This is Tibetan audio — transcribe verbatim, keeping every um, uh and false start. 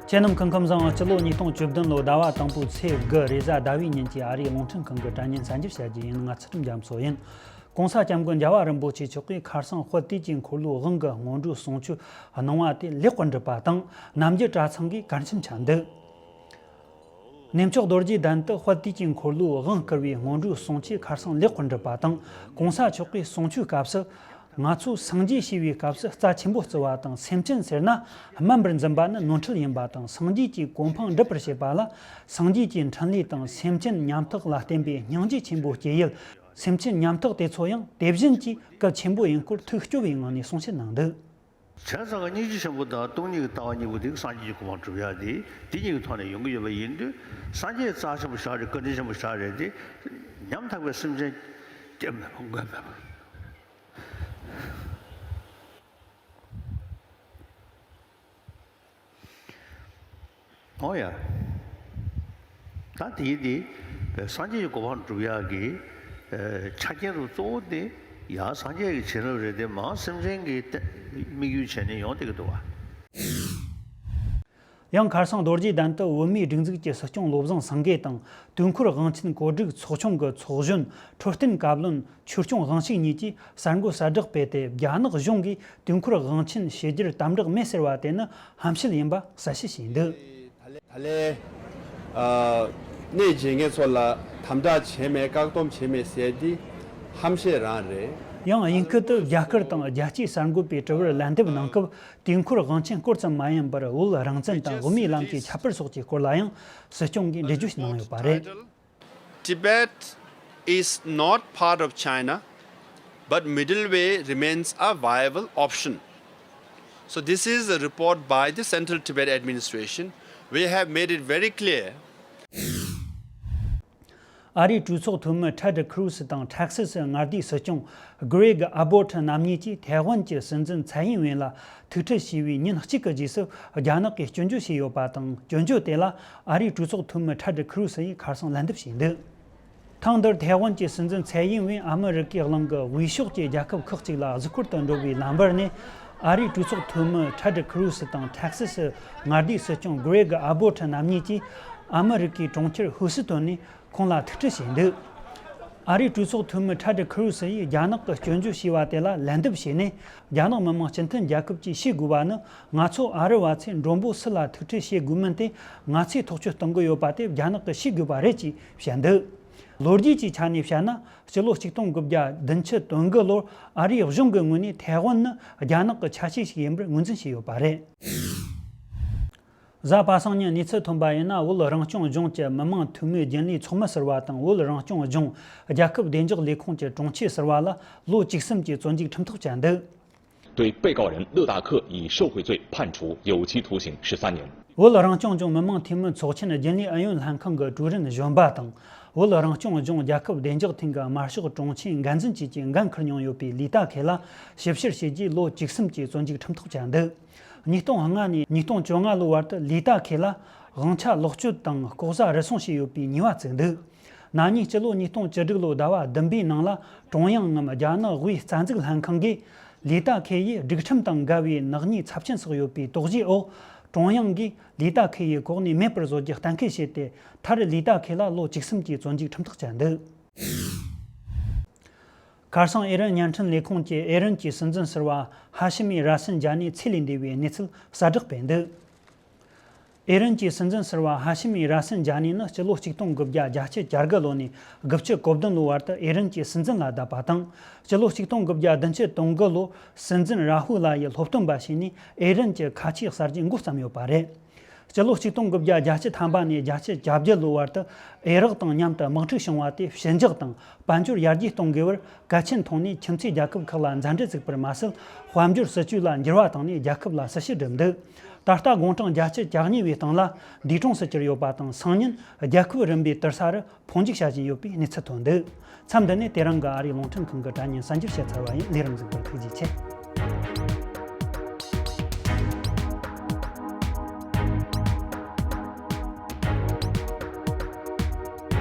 ཁྱེད་རྣམས་སྐུ་ཁམས་བཟང་། སྤྱི་ལོ་ཉིས་སྟོང་བཅུ་བདུན་ལོའི་ཟླ་བ་དང་པོའི་ཚེས་དགུ་རེས་གཟའ་ཟླ་བའི་ཉིན་གྱི་ཨ་རིའི་རླུང་འཕྲིན་ཁང་གི་དྲ་བརྙན་གསར་འགྱུར་བཤད་རྒྱུ་ཡིན། ང་ཚུལ་ཁྲིམས་རྒྱ་མཚོ་ཡིན། ༸གོང་ས་༸སྐྱབས་མགོན་རྒྱལ་བ་རིན་པོ་ཆེ་མཆོག་གིས་ཁ་སང་དཔལ་དུས་ཀྱི་འཁོར་ལོའི་དབང་གི་སྔོན་འགྲོའི་གསུང་ཆོས་གནང་བ་དེ་ལེགས་པར་འགྲུབ་པ་དང་། རྣམ་རྒྱལ་གྲྭ་ཚང་གིས་གར་འཆམ་འཆམ་འདུག་གནས་མཆོག་རྡོ་རྗེ་གདན་དུ་དཔལ་དུས་ཀྱི་འཁོར་ལོའི་དབང་བསྐུར་བའི་སྔོན་འགྲོའི་གསུང་ཆོས་ཁ་སང་ལེགས་པར་འགྲུབ་པ་དང་། ༸གོང་ས་མཆོག་གིས་གསུང་ཆོས་སྐབས་སུ། ང་ཚོས་སངས་རྒྱས་ཞེས་པའི་སྐབས་སུ་རྩ་ཆེན་པོ་བརྩི་བ་དང་། སེམས་ཅན་ཟེར་ན་སྨན་པར་འཛིན་པ་ནི་ནོར་འཁྲུལ་ཡིན་པ་དང་། སངས་རྒྱས་ཀྱི་གོ་འཕང་འགྲུབ་པར་བྱེད་པ་ལ་སངས་རྒྱས་ཀྱི་འཕྲིན་ལས་དང་སེམས་ཅན་ཉམ་ཐག་ལ་བརྟེན་པའི་སྙིང་རྗེ་ཆེན་པོའི་སྐྱེས་ཡུལ། སེམས་ཅན་ཉམ་ཐག་དེ་ཚོ་ཡང་དེ་བཞིན་གྱི་གལ་ཆེན་པོ་ཡིན་སྐོར་ཐུགས་སྐྱོ་བའི་ངང་ནས་གསུང་བཤད་གནང་འདུག་བྱས་ཙང་སྙིང་རྗེ་ཆེན་པོ་དང་སྟོང་ཉིད་ཀྱི་ལྟ་བ་གཉིས་པོ་དེ་སངས་རྒྱས་ཀྱི་གོ་འཕང་སྒྲུབ་ཡ་དེ་དེ་གཉིས་ཀྱི་ཐོག་ནས་ཡོང་གི་ཡོད་པ་ཡིན་དུས། སངས་རྒྱས་རྩ་ཆེན་པོ་ཞིག་རེད། བཀའ་དྲིན་ཆེན་པོ་ཞིག་རེད། དེ་ཉམ་ཐག་པའི་སེམས་ཅན་སྐྱེ་མེད་པ་མགོན་མེད་པ། ཨོ་ཡ། ད་དེའི་དེ་སངས་རྒྱས་ཀྱི་གོ་འཕང་སྒྲུབ་ཡག་གི་ཆ་རྐྱེན་རུ་གཙོ་བོ་དེ་ཡང་སངས་རྒྱས་ཀྱི་བྱིན་རླབས་རེད་དེ། མ་སེམས་ཅན་གྱི་དམིགས་ཡུལ་བྱས་ནས་ཡོང་བསྡད་ཀྱི་འདུག་བ། ཡང་ཁ་སང་རྡོ་རྗེ་གདན་དུ་བོད་མིའི་སྒྲིག་འཛུགས་ཀྱི་སྲིད་སྐྱོང་བློ་བཟང་སེང་གེ་དང་། དུས་འཁོར་དབང་ཆེན་གོ་སྒྲིག་ཚོགས་ཆུང་གི་ཚོགས་གཞོན་འཕྲོད་བསྟེན་བཀའ་བློན་ཆོས་སྐྱོང་དབང་ཕྱུག་གཉིས་ཀྱིས་གསར་འགོད་གསལ་བསྒྲགས་སྤེལ་ཏེ། རྒྱ་ནག་གཞུང་གིས་དུས་འཁོར་དབང་ཆེན་ཕྱི་རྒྱལ་དམ་དྲག་མེད་ཟེར་བ་དེ་ནི་ཧམ་བཤད་ཡིན་པ་གསལ་བཤད་བྱས་འདུག་ད་ལན་ཨ་གནས་མཇལ་མཁན་ཚོ་ལ་དམ་དྲག་བྱས་མེད། བཀག་སྡོམ་བྱས་མེད་ཟེར་དེ་ཧམ་བཤད་རང་རེད། ཡང་དབྱིན་སྐད་དུ་རྒྱ་སྐད་དང་རྒྱལ་སྤྱིའི་གསར་འགོད་པའི་དྲི་བར་ལན་འདེབས་གནང་སྐབས། དུས་འཁོར་དབང་ཆེན་སྐོར་ཙམ་མ་ཡིན་པར། བོད་རང་བཙན་དང་དབུ་མའི་ལམ་གྱི་ཁྱད་པར་སོགས་ཀྱི་སྐོར་ལ་ཡང་སྲིད་སྐྱོང་གིས་འགྲེལ་བརྗོད་གནང་ཡོད་པ་རེད། Tibet is not part of China, but middle way remains a viable option. So this is a report by the Central Tibet Administration. We have made it very clear. ཨ་རིའི་གྲོས་ཚོགས་འཐུས་མི་Ted Cruz དང་Texas མངའ་སྡེའི་སྲིད་སྐྱོང་Greg Abbott རྣམ་གཉིས་ཀྱིས་ཐའེ་ཝན་གྱི་སྲིད་འཛིན་ཚའེ་ཡིན་ཝེན་ལ་ཐུག་འཕྲད་བྱས་པའི་ཉིན་གཅིག་གི་རྗེས་སུ། རྒྱ་ནག་གིས་སྐྱོན་བརྗོད་བྱས་ཡོད་པ་དང་། སྐྱོན་བརྗོད་དེ་ལ་ཨ་རིའི་གྲོས་ཚོགས་འཐུས་མི་Ted Cruz ཡིས་ཁ་སང་ལན་འདེབས་བྱས་འདུག་ཐེངས་འདིར་ཐའེ་ཝན་གྱི་སྲིད་འཛིན་ཚའེ་ཡིན་ཝེན་ཨ་མི་རི་ཀའི་གླིང་གི་དབུས་ཕྱོགས་ཀྱི་རྒྱལ་ཁབ་ཁག་ཅིག་ལ་གཟིགས་སྐོར་དུ་འགྲོ་བའི་ལམ་བར་ནས། ཨ་རིའི་གྲོས་ཚོགས་འཐུས་མི་Ted Cruz དང་Texas མངའ་སྡེའི་སྲིད་སྐྱོང་Greg Abbott རྣམ་གཉིས་ཀྱིས་ཨ་མི་རི་ཀའི་གྲོང་ཁྱེར་ཧུ་སི་ཏོན་ནས་ཁོང་ལ་ཐུག་འཕྲད་བྱས་འདུག་ཨ་རིའི་གྲོས་ཚོགས་འཐུས་མི་Ted Cruz ཡིས་རྒྱ་ནག་གིས་སྐྱོན་བརྗོད་བྱས་པ་དེ་ལ་ལན་འདེབས་བྱས་ནས། རྒྱ་ནག་མི་དམངས་སྤྱི་མཐུན་རྒྱལ་ཁབ་ཀྱིས་ཤེས་དགོས་པ་ནི། ང་ཚོ་ཨ་རི་བ་ཚོས་མགྲོན་པོ་སུ་ལ་ཐུག་འཕྲད་བྱེད་དགོས་མིན་དེ་ང་ཚོས་ཐག་གཅོད་གཏོང་གི་ཡོད་པ་དེ་རྒྱ་ནག་གིས་ཤེས་དགོས་པ་རེད་ཅེས་བཤད་འདུག་ལོ་རྒྱུས་ཀྱི་ཆ་ནས་བཤད་ན། སྤྱི་ལོ་ཆིག་སྟོང་དགུ་བརྒྱ་བདུན་ཅུ་དོན་དགུ་ལོར་ཨ་རིའི་གཞུང་གི་ངོས་ནས་ཐའེ་ཝན་ནི་རྒྱ་ནག་གི་ཆ་ཤས་ཤིག་ཡིན་པར་ངོས་འཛིན་བྱས་ཡོད་པ་རེད། གཟའ་པ་སངས་ཉིན་གནས་ཚུལ་ཐོན་པ་ཡིན་ན། བོད་རང་སྐྱོང་ལྗོངས་ཀྱི་མི་དམངས་འཐུས་མིའི་རྒྱུན་ལས་ཚོགས་མི་ཟུར་པ་དང་། བོད་རང་སྐྱོང་ལྗོངས་རྒྱལ་ཁབ་བདེ་འཇགས་ལས་ཁུངས་ཀྱི་དྲུང་ཆེ་ཟུར་པ་ལ་ལོ་བཅུ་གསུམ་གྱི་བཙོན་འཇུག་ཁྲིམས་ཐག་བཅད་འདུག 对被告人乐大克以受贿罪判处有期徒刑十三年。 བོད་རང་སྐྱོང་ལྗོངས་མི་དམངས་འཐུས་མི་ཚོགས་ཆེན་རྒྱུན་ལས་ཨུ་ཡོན་ལྷན་ཁང་གི་ཀྲུའུ་རིན་གཞོན་པ་དང་། བོད་རང་སྐྱོང་ལྗོངས་རྒྱལ་ཁབ་བདེ་འཇགས་ཐིང་གི་དམར་ཤོག་དྲུང་ཆེ་འགན་འཛིན་བཅས་ཀྱིས་འགན་འཁུར་མྱོང་ཡོད་པའི་ལི་ཏཱ་ཁེ་ལ་ཞིབ་བཤེར་བྱས་རྗེས་ལོ་བཅུ་གསུམ་གྱི་བཙོན་འཇུག་ཁྲིམས་ཐག་བཅད་འདུག་ཉིས་སྟོང་ལྔ་ནས་ཉིས་སྟོང་བཅོ་ལྔ་ལོའི་བར་དུ་ལི་ཏཱ་ཁེ་ལ་དབང་ཆ་ལོག་སྤྱོད་དང་ལྐོག་ཟ་རུལ་སུངས་བྱས་ཡོད་པའི་ཉེས་པ་བཙུགས་འདུག་ན་ནིང་སྤྱི་ལོ་ཉིས་སྟོང་བཅུ་དྲུག་ལོའི་ཟླ་བ་བདུན་པའི་ནང་ལ། ཀྲུང་དབྱང་ངམ་རྒྱ་ནག་དབུས་རྩ་འཛུགས་ལྷན་ཁང་གིས་ལི་ཏཱ་ཁེ་ཡིས་སྒྲིག་ཁྲིམས་དང་འགལ་བའི་ནག་ཉེས་ཚབས་ཆེན་བསགས་ཡོད་པའི་དོགས་གཞིའི་འོག་ཀྲུང་དབྱང་གིས་ལི་ཏཱ་ཁེ་ཡི་གོ་གནས་མེད་པར་བཟོ་རྒྱུ་གཏན་འཁེལ་བྱས་ཏེ། མཐར་ལི་ཏཱ་ཁེ་ལ་ལོ་བཅུ་གསུམ་གྱི་བཙོན་འཇུག་ཁྲིམས་ཐག་བཅད་འདུག་ཁ་སང་ཨེ་རན་བརྙན་འཕྲིན་ལས་ཁུངས་ཀྱིས་ཨེ་རན་གྱི་སྲིད་འཛིན་ཟུར་པ་ཧ་ཤི་མི་ར་སན་ཇཱ་ནི་ཚེ་ལས་འདས་པའི་གནས་ཚུལ་གསལ་བསྒྲགས་སྤེལ་འདུག་ཨེ་རན་གྱི་སྲིད་འཛིན་ཟུར་པ་ཧ་ཤི་མི་ར་སན་ཇཱ་ནི་ནི་སྤྱི་ལོ་ཆིག་སྟོང་དགུ་བརྒྱ་བརྒྱད་ཅུ་གྱ་དགུ་ལོ་ནས་དགུ་བཅུ་གོ་བདུན་ལོའི་བར་དུ་ཨེ་རན་གྱི་སྲིད་འཛིན་ལ་བསྡད་པ་དང་། སྤྱི་ལོ་ཆིག་སྟོང་དགུ་བརྒྱ་བདུན་ཅུ་དོན་དགུ་ལོར་སྲིད་འཛིན་ར་ཧུ་ལ་ཡི་སློབ་སྟོན་པ་བྱས་ནས་ཨེ་རན་གྱི་ཁ་ཆེའི་གསར་བརྗེ་འགོ་བརྩམས་ཡོད་པ་རེད། སྤྱི་ལོ་ཆིག་སྟོང་དགུ་བརྒྱ་བརྒྱད་ཅུ་ཐམ་པ་ནས་བརྒྱད་ཅུ་གྱ་བརྒྱད་ལོའི་བར་དུ་ཨེ་རག་དང་མཉམ་དུ་དམག་འཁྲུག་བྱུང་བ་དེ་ཞི་འཇགས་དང་། དཔལ་འབྱོར་ཡར་རྒྱས་གཏོང་དགོས་པར་གལ་ཆེན་མཐོང་ནས། ཁྱིམ་མཚེས་རྒྱལ་ཁབ་ཁག་ལ་མཛའ་འབྲེལ་བཙུགས་པར་མ་ཟད། དཔལ་འབྱོར་སྲིད་ཇུས་ལ་འགྱུར་བ་བཏང་ནས་རྒྱལ་ཁབ་ལ་ཞབས་ཞུ་བསྒྲུབས་འདུག་ད་ལྟ་དགུང་གྲངས་བརྒྱད་ཅུ་གྱ་གཉིས་པའི་སྟེང་ལ་འདས་གྲོངས་སུ་གྱུར་ཡོད་པ་དང་། སང་ཉིན་རྒྱལ་ཁབ་རིམ་པའི་དུར་ས་རུ་འཕོ་འགྱུར་བྱ་བཞིན་ཡོད་པའི་གནས་ཚུལ་ཐོན་འདུག་མཚམས་འདི་ནས་དེ་རིང་གི་ཨ་རིའི་རླུང་འཕྲིན་ཁང་གི་དྲ་བརྙན་གསར་འགྱུར་བཤད་ཚར་བ་ཡིན། ལས་རིམ་གཟིགས་པར་ཐུགས་རྗེ་ཆེ།